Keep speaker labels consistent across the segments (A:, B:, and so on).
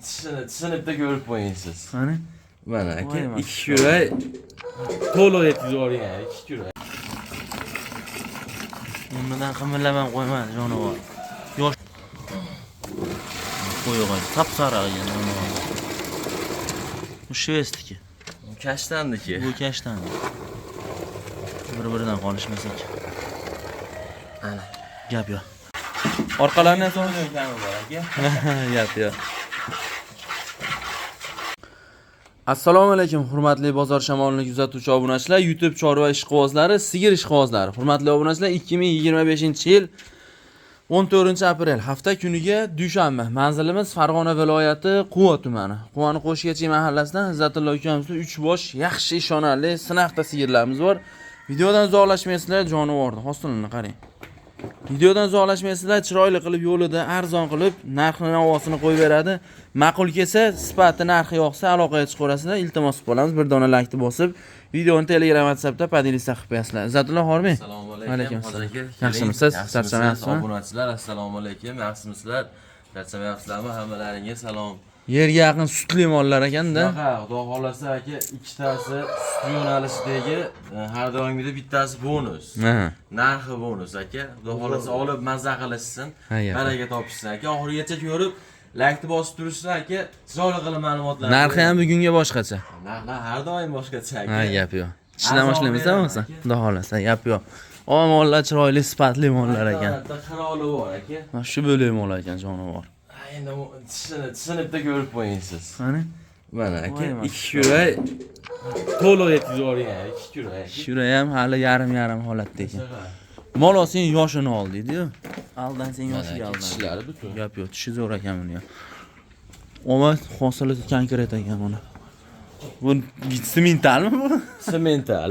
A: Tishini bitta ko'rib qo'ying siz.
B: Qani?
A: Mana aka,
B: Voy,
A: ikki kurak to'liq yetkazib yuborgan, ikki kurak.
B: Undan qimirlamay qo'ymadi jonivor. Yosh qo'yig'i sap-sariq ekan jonivor. Bu shvestniki.
A: Kashtanniki.
B: Bu kashtan. Bir-biridan qolishmas ekan.
A: Ana.
B: Gap yo'q. Orqalarini ham
A: To'liq kami bor aka.
B: Gap yo'q. Assalomu alaykum hurmatli Bozor shamolini kuzatuvchi obunachilar, YouTube chorva ishqibozlari, sigir ishqibozlari. Hurmatli obunachilar, 2025-yil 14 aprel hafta kuniga dushanba. Manzilimiz Farg'ona viloyati Quva tumani. Quvani Qo'shgachi mahallasidan Izzatullo ukamizda 3 bosh yaxshi ishonarli sinaqda sigirlarimiz bor. Videodan uzoqlashmaysizlar, jonivorni hosilini qarang. Videodan uzoqlashmaysizlar, chiroyli qilib yo'lida arzon qilib narxini navosini qo'yib beradi. Ma'qul kelsa, sifati narxi yoqsa aloqaga chiqaverasizlar. Iltimos qilib qolamiz, bir dona laykni bosib, videoni Telegram, WhatsAppda поделиться qilib qo'yasizlar. Izzatullo Xorbek.
A: Assalomu alaykum.
B: Alaykum assalom.
A: Hozir aka.
B: Yaxshimisiz?
A: Yaxshimisiz?
B: Charchamayapsizmi?
A: Obunachilar, assalomu alaykum. Yaxshimisizlar? Charchamayapsizlarmi? Hammalaringga salom.
B: Yerga yaqin sutli mollar ekanda.
A: Shunaqa, xudo xolasa aka, ikkitasi sut yo'nalishidagi, har doimgidek bittasi bonus.
B: Ha.
A: Narxi bonus aka. Xudo xolasa olib mazza qilishsin,
B: Ha, gap.
A: baraka topishsin aka. Oxirigacha ko'rib, laykni bosib turishsin aka. Chiroyli qilib ma'lumotlar.
B: Narxi ham bugunga boshqacha.
A: Narxlar har doim boshqacha aka.
B: Ha, gap yo'q. Tishidan
A: Arzon
B: boshlaymiz
A: beraman
B: bo'lmasa.
A: aka.
B: Xudo xolasa, gap yo'q. O mollar chiroyli, sifatli mollar ekan.
A: Bitta qiroli bor aka.
B: Mana shu bo'lak mol ekan jonivor.
A: Ha, endi u tishini bitta ko'rib qo'ying siz.
B: Qani?
A: Mana aka,
B: Voy,
A: ikki kurak to'liq yetkazib yuborgan, ikki kurak.
B: Shura ham hali yarim-yarim holatda ekan. Mol olsang yoshini ol deydi-yu. Aldansang yoshiga aldan.
A: Tishlari butun.
B: Gap yo'q, tishi zo'r ekan buni ham. Omad hosili konkret ekan buni. Bu sementalmi bu?
A: Semental.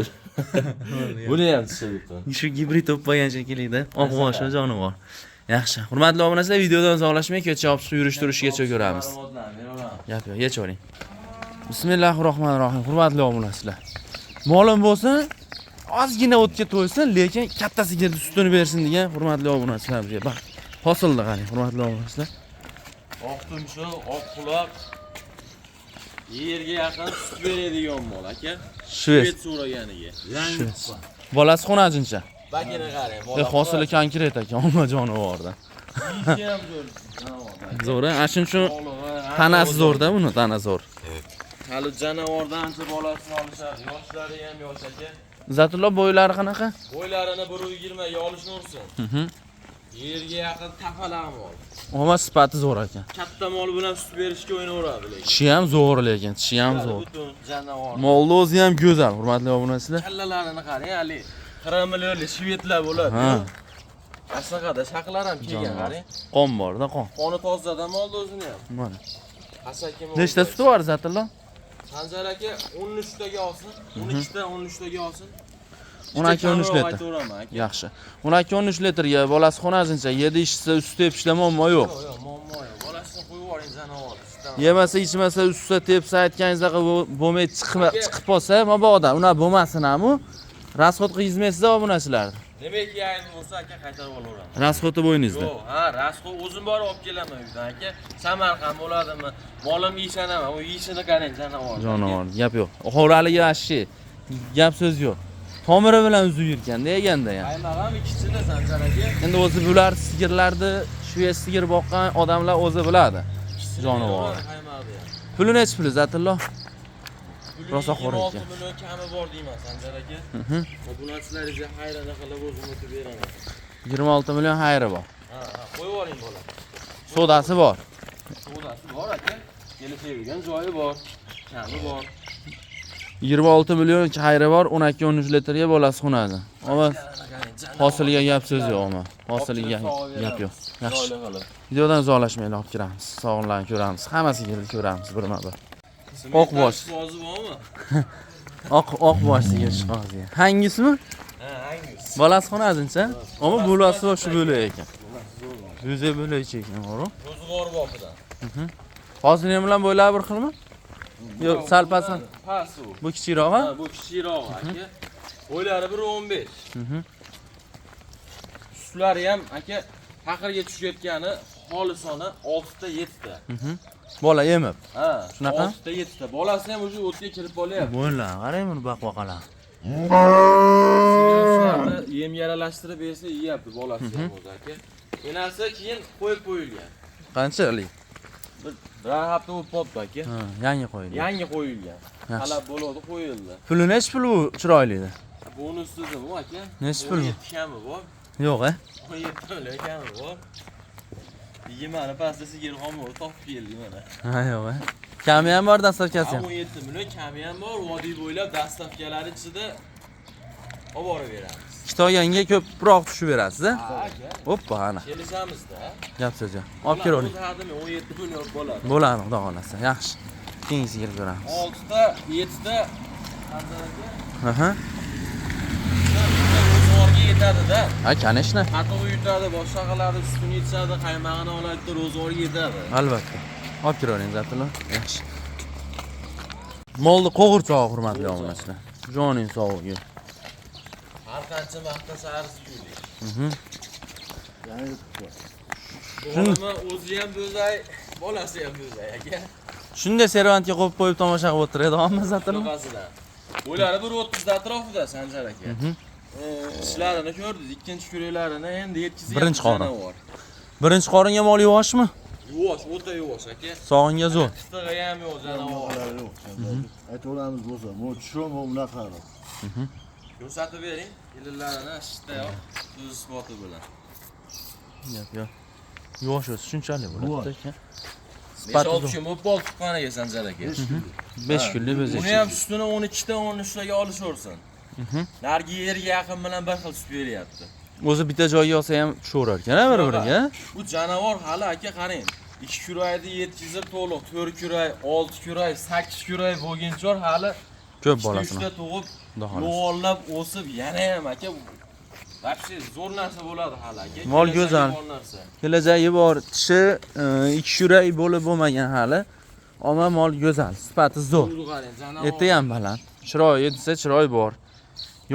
A: Buni ham tishi butun.
B: Shu gibrid bo'lib qolgan shekilli-da. Oq boshi jonivor. Yaxshi. Hurmatli obunachilar, videodan uzoqlashmay, ko'cha olib chiqib yurish turishigacha ko'ramiz.
A: Ma'lumotlarni beraman.
B: Gap yo'q, yechavering. Bismillahir rohmanir rohim. Hurmatli obunachilar. Molim bo'lsin, ozgina o'tga to'ysin, lekin katta sigirni sutini bersin degan hurmatli obunachilar bizga. Bak, hosilni qarang, hurmatli obunachilar.
A: Oq tumshuq, oq quloq. Yerga yaqin sut beradigan mol aka.
B: Shved.
A: Shved so'raganiga.
B: Shved. Bolasi xonajincha.
A: Bakini qarang.
B: E, hosili konkret ekan, olma jonivorda.
A: Yeyishi ham zo'r. Janavorda.
B: Zo'r, a shuning uchun
A: Sog'lig'i,
B: tanasi zo'rda buni, tana zo'r.
A: Hali janavordan ancha bolasini olishadi. Yoshlari ham yosh aka.
B: Zatullo bo'ylari qanaqa?
A: Bo'ylarini 1.20 ga olishni ursin.
B: Mhm.
A: Yerga yaqin tafalaq mol.
B: Olma sifati zo'r ekan.
A: Katta mol bilan sut berishga o'ynaveradi lekin.
B: Tishi ham zo'r lekin, tishi ham zo'r.
A: Butun janavor.
B: Molni o'zi ham go'zal, hurmatli obunachilar.
A: Kallalarini qarang, hali 40 millionlik shvedlar bo'ladi.
B: Ha.
A: Asaqada shaqlar ham kelgan
B: Jonivor.
A: qarang.
B: Qon borda, qon.
A: Qoni tozada molni o'zini ham.
B: Mana.
A: Hasaki mol.
B: Nechta suti bor Zatullo?
A: Sanjar aka 13 taga olsin, 12 ta 13 taga olsin.
B: 12 13 litr.
A: Aytaveraman aka.
B: Yaxshi. 12 13 litrga bolasi xonazincha yedi ichsa usti tepishda muammo yo'q.
A: Yo'q, yo'q, muammo yo'q. Bolasini qo'yib yuboring janivor. Sutdan.
B: Yemasa ichmasa ustida tepsa aytganingizdek bo'lmay chiqib chiqib qolsa mabodo unaqa bo'lmasin ham u. Rasxod qilgizmaysizlar obunachilarni.
A: Nimaki ayb bo'lsa aka qaytarib olaveraman.
B: Rasxodi bo'yningizda.
A: Yo'q, ha, rasxo o'zim borib olib kelaman uydan aka. Samarqand bo'ladimi? Molimga ishonaman. U yeyishini qarang janivor.
B: Jonivor, gap yo'q. Xo'raliga vashi gap so'z yo'q. Tomiri bilan uzib yurganda yeganda ham.
A: Qaymoq ham ikkichini Sanjar aka.
B: Endi o'zi bular sigirlarni, shved sigir boqqan odamlar o'zi biladi. Jonivor.
A: Qaymoqni ham.
B: Puli nechi puli Zatullo? Rosa
A: Puli
B: xo'r
A: 26
B: ekan.
A: million kami bor deyman Sanjar aka. Obunachilaringizga hayrini qilib o'zim o'tib beraman.
B: 26 million xayri bor.
A: Ha, ha, qo'yib yuboring bola.
B: Sodasi bor.
A: Savdosi bor aka. Kelishadigan joyi bor. Kami bor.
B: 26 million xayri bor, 12 13 litrga bolasi xunadi. Ammo hosiliga gap so'z yo'q ammo. Hosiliga gap yo'q. Yaxshi.
A: Joyli qilib.
B: Videodan uzoqlashmaylik, olib kiramiz. Sog'inlarni ko'ramiz. Hammasiga ko'ramiz birma-bir. Oq bosh.
A: Sozi bormi?
B: Oq oq bosh sigir chiqozi. Hangisimi?
A: Ha, hangiz.
B: Bolasi xonazincha? Ammo bo'lasi bor shu bo'lak ekan. O'zi bo'lak ekan, to'g'ri?
A: Ro'zg'or bopidan.
B: Hozir ham bilan bo'ylari bir xilmi? Yo'q, sal past.
A: Past u.
B: Bu kichikroq, ha?
A: Ha, bu kichikroq aka. Bo'ylari 1.15. Sutlari ham aka taqirga tushayotgani Xolisona 6 ta 7 ta.
B: Bola emib.
A: Ha,
B: Shunaqa?
A: 6 ta 7 ta. Bolasi ham уже o'tga kirib qolyapti.
B: Bo'yinlar, qarang buni baqbaqalar.
A: Shularni yemga aralashtirib bersa yeyapti bolasi ham o'zi aka. Enasi keyin qo'yib qo'yilgan.
B: Qanchalik?
A: Bir hafta bo'lib qolibdi aka.
B: Ha, yangi qo'yilgan.
A: Yangi qo'yilgan.
B: Yaxshi.
A: Talab bo'ladi qo'yildi.
B: Puli nechi pul bu chiroylidi?
A: Bonus dedim u aka.
B: Nechi pul bu?
A: 17 kami bor.
B: Yo'q, a?
A: 17 million kami bor. 20 ni pastda sigir xomor topib keldik mana.
B: Ha, yo'q, a? Kami ham bor, dastavkasi ham.
A: 17 million kami ham bor, vodiy bo'ylab dastavkalari ichida olib borib beramiz.
B: Ikkita olganga ko'proq tushib berasiz, a?
A: Ha aka,
B: Hoppa, ana.
A: kelishamiz-da.
B: Gap so'z yo'q. Olib kelavering.
A: O'zi hadimi 17 million bo'ladi.
B: Bo'ladi, xudo xolasa. Yaxshi. Keyingisiga kelib ko'ramiz.
A: 6 ta, 7 ta Qanday aka?
B: Aha.
A: Ro'zg'orga yetadi-da.
B: Ha, конечно.
A: Qatiq yutadi, boshqa qiladi, sutini ichadi, qaymog'ini oladi, ro'zg'orga yetadi.
B: Albatta. Olib kelavering Zatilla. Yaxshi. Molni qo'g'irchog'i hurmatli obunachilar. Joning sog'ligi.
A: Har qancha maqtasa arzigulik.
C: Yangi tuqqan.
A: Bo'g'imi o'zi ham bo'zay, bolasi ham bo'zay aka.
B: Shunday servantga qo'yib qo'yib tomosha qilib o'tiradi, hamma Zatilla.
A: Shunaqasidan. Bo'ylari 1.30 atrofida Sanjar aka. Tishlarini ko'rdingiz, ikkinchi kuraklarini endi yetkazib
B: Birinchi qorin. Birinchi qoringa mol yuvoshmi?
A: Yuvosh, o'ta yuvosh aka.
B: Sog'inga zo'r.
A: Qitig'i ham yo'q janavor.
C: Bunaqalari yo'q. Aytaveramiz bo'lsa, bu tushum, bu bunaqa.
A: Ko'rsatib bering, ilillarini shishdayoq so'z isboti bilan.
B: Yo'q, yo'q. Yuvosh o'zi shunchalik bo'ladi aka.
A: 5-6 kun bo'lib qoldi tuqqaniga Sanjar aka.
B: 5 kunlik o'zi.
A: Uni ham sutini 12 ta 13 taga olishaversin. Narigi yerga yaqin bilan bir xil sut beryapti.
B: O'zi bitta joyga olsa ham tushaverar ekan, bir-biriga.
A: Bu janavor hali aka qarang. 2 kurayni yetkazib to'liq 4 kuray, 6 kuray, 8 kuray bo'lguncha hali
B: Ko'p
A: 3
B: bolasini.
A: ta tug'ib,
B: Xudo xohlasa.
A: yo'g'onlab o'sib yana ham aka вообще zo'r narsa bo'ladi hali aka.
B: Mol
A: Kelajagi
B: go'zal.
A: bor narsa.
B: Kelajagi bor, tishi ikki kuray bo'lib bo'lmagan hali. Ammo mol go'zal, sifati zo'r.
A: Uni qarang, janavor.
B: Eti ham baland. Chiroyi desa chiroy bor.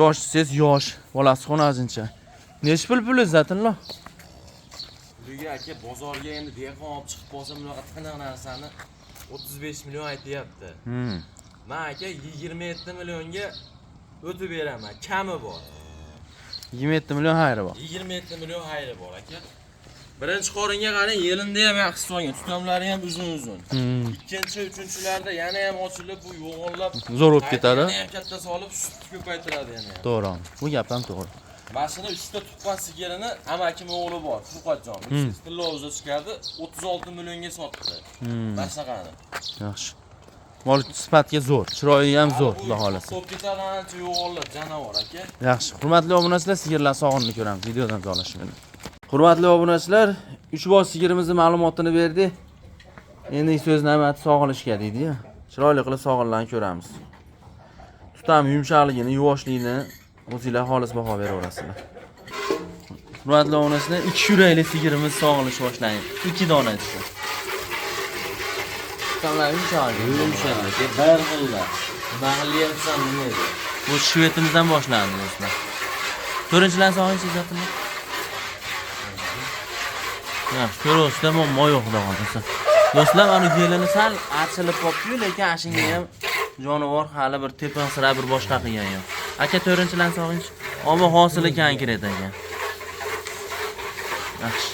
B: Yosh desangiz yosh, bolasi xo'nazincha. Nechi pul puli Zatillo?
A: Buga aka bozorga endi dehqon olib chiqib qolsa bunaqa tiniq narsani 35 million aytyapti. Men aka 27 millionga o'tib beraman, kami bor.
B: 27 million xayri bor.
A: 27 million xayri bor aka. Birinchi qoringa qarang, yelinda ham yaxshi solgan, tutamlari ham uzun-uzun. Ikkinchi, uchinchilarda yana ham ochilib, bu yo'g'onlab
B: Zo'r bo'lib ketadi.
A: Yana ham katta solib, sut ko'paytiradi yana ham.
B: To'g'ri. Bu gap ham to'g'ri.
A: Mana shuni 3 ta tuqqan sigirini amakim o'g'li bor, Furqatjon. Tillovuzda chiqardi, 36 millionga sotdi. Mana shunaqani.
B: Yaxshi. Mol sifatga zo'r, chiroyi ham zo'r,
A: Bu
B: xudo xolasa.
A: To'p ketadi ancha yo'g'onlab janavor aka.
B: Yaxshi. Hurmatli obunachilar, sigirlar sog'inini ko'ramiz. Videodan uzoqlashmaydi. Hurmatli obunachilar, 3 bosh sigirimizning ma'lumotini berdik. Endi so'z navbati sog'ilishga deydi-ya. Chiroyli qilib sog'inlarni ko'ramiz. Tutam yumshoqligini, yuvoshligini o'zinglar xolis baho beraverasizlar. Hurmatli obunachilar, 2 yurakli sigirimiz sog'ilish boshlangan. 2 dona tushdi. Tutamlar yumshoq.
A: Yumshoq aka, bir xillar. Nima qilyapsan nima edi?
B: Bu shvetimizdan boshlandi do'stlar. To'rtinchilarni sog'inchi zatimi? Yaxshi, ko'rovchiда muammo yo'q xudo xohlasa. Do'stlar, mana yelini sal archilib qolibdi-yu, lekin ashinga ham jonivor hali bir tepansirab bir boshqa qilgan yo'q. Aka to'rtinchilarni sog'inchi. Ammo hosili konkret ekan. Yaxshi.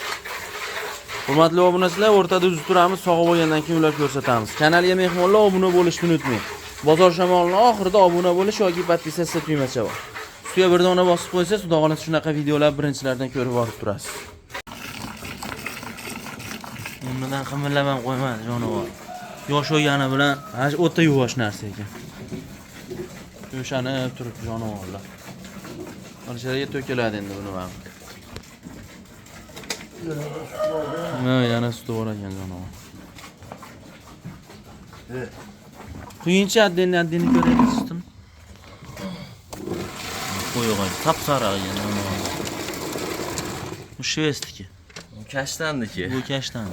B: Hurmatli obunachilar, o'rtada uzib turamiz, sog'ib bo'lgandan keyin ular ko'rsatamiz. Kanalga mehmonlar obuna bo'lishni unutmang. Bozor shamolining oxirida obuna bo'lish yoki podpisatsiya tugmacha bor. Ustiga bir dona bosib qo'ysangiz, xudo xohlasa shunaqa videolar birinchilardan ko'rib borib turasiz. Undan qimillab ham qo'ymadi jonivor. Yosh bo'lgani bilan mana shu o'ta yuvosh narsa ekan. Yumshanib turibdi jonivorlar. Alisherga to'kiladi endi buni ham. Ha, yana suti bor ekan jonivor. Quyinchi отдельно отдельно ko'raylik sutini. Qo'yig'i sap-sariq ekan jonivor. Bu shvestniki.
A: Kashtanniki.
B: Bu kashtan.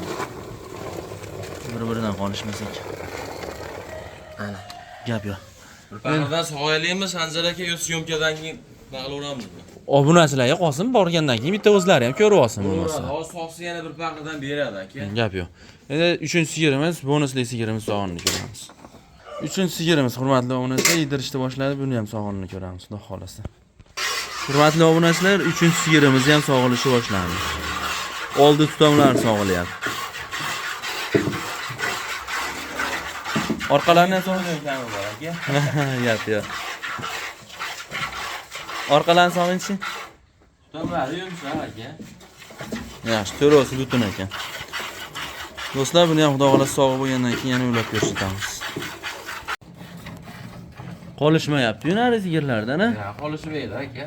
B: Bir-biridan qolishmas ekan.
A: Ana.
B: Gap yo'q.
A: Birdan sog'aylikmi Sanjar aka yo syomkadan keyin Nima qilaveramizmi?
B: Obunachilarga qolsin, borgandan keyin bitta o'zlari ham ko'rib olsin bo'lmasa.
A: Hozir sog'sa yana bir paqirdan beradi aka.
B: Gap yo'q. Endi uchinchi sigirimiz, bonusli sigirimiz sog'inini ko'ramiz. Uchinchi sigirimiz, hurmatli obunachilar, yedirishni boshladi. Buni ham sog'inini ko'ramiz, xudo xolasa. Hurmatli obunachilar, uchinchi sigirimiz ham sog'ilishi boshlandi. Oldi tutomlar sog'ilyapti. Orqalarini ham sog'ing.
A: Kami bor aka.
B: Gap yo'q. Orqalarini sog'ingchi.
A: Tutomlari yumshoq aka.
B: Yaxshi, to'rvasi butun ekan. Do'stlar, buni ham xudo xolasa sog'ib bo'lgandan keyin yana ulab ko'rsatamiz. Qolishmayapti nari sigirlardan, a?
A: Ya, qolishmaydi aka.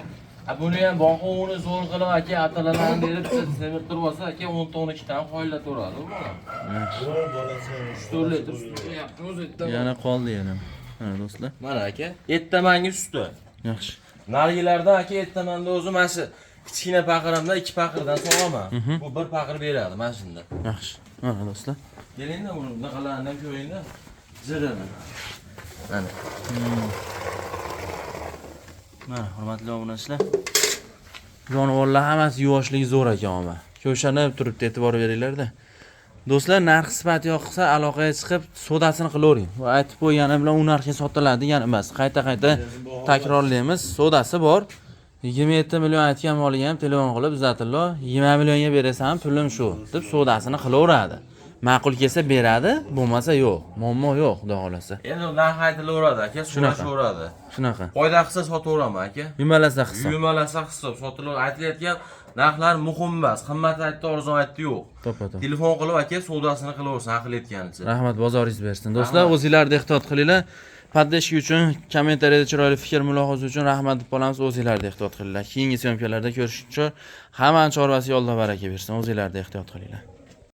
A: A buni ham boquvini zo'r qilib aka, atalalarni berib semirtirib olsa aka 10 ta 12 tani qoyillataveradi u bola.
C: Biror bolasi ham
A: 3-4 litr sut ichyapti o'zi ertaman.
B: Yana qoldi yana. Mana do'stlar.
A: Mana aka, ertamanga suti.
B: Yaxshi.
A: Narigilardan aka ertamanda o'zi mana shu kichkina paqirimdan 2 paqirdan sog'aman. Bu bir paqir beradi mana shunda.
B: Yaxshi. Mana do'stlar.
A: Kelingda buni bunaqalarini ham ko'ringda. Jirini. Mana.
B: Mana hurmatli obunachilar. Jonivorlar hammasi yuvoshligi zo'r ekan omma. Ko'shanib turibdi, e'tibor beringlar-da. Do'stlar, narx sifati yoqsa aloqaga chiqib savdosini qilavering. Bu aytib qo'ygani bilan u narxga sotiladi degani emas. Qayta-qayta takrorlaymiz. Savdosi bor. 27 million aytgan moliga ham telefon qilib Izzatillo 20 millionga berasan, pulim shu deb savdosini qilaveradi. Ma'qul kelsa beradi, bo'lmasa yo'q. Muammo yo'q, xudo xolasa.
A: Endi narx aytilaveradi aka,
B: Shunaqa.
A: so'rashaveradi.
B: Shunaqa.
A: Foyda qilsa sotaveraman aka.
B: Yumalasa hisob.
A: Yumalasa hisob sotilaveradi. Aytilayotgan narxlar muhim emas. Qimmat aytdi, arzon aytdi yo'q.
B: To'ppa-to'g'ri.
A: Telefon qilib aka savdosini qilaversin, aql aytganicha.
B: Rahmat, bozoringiz bersin. Do'stlar, o'zingizlarda ehtiyot qilinglar. Поддержка uchun, kommentariyada chiroyli fikr mulohaza uchun rahmat deb qolamiz. O'zingizlarda ehtiyot qilinglar. Keyingi syomkalarda ko'rishguncha hammani chorvasiga Alloh baraka bersin. O'zingizlarda ehtiyot qilinglar.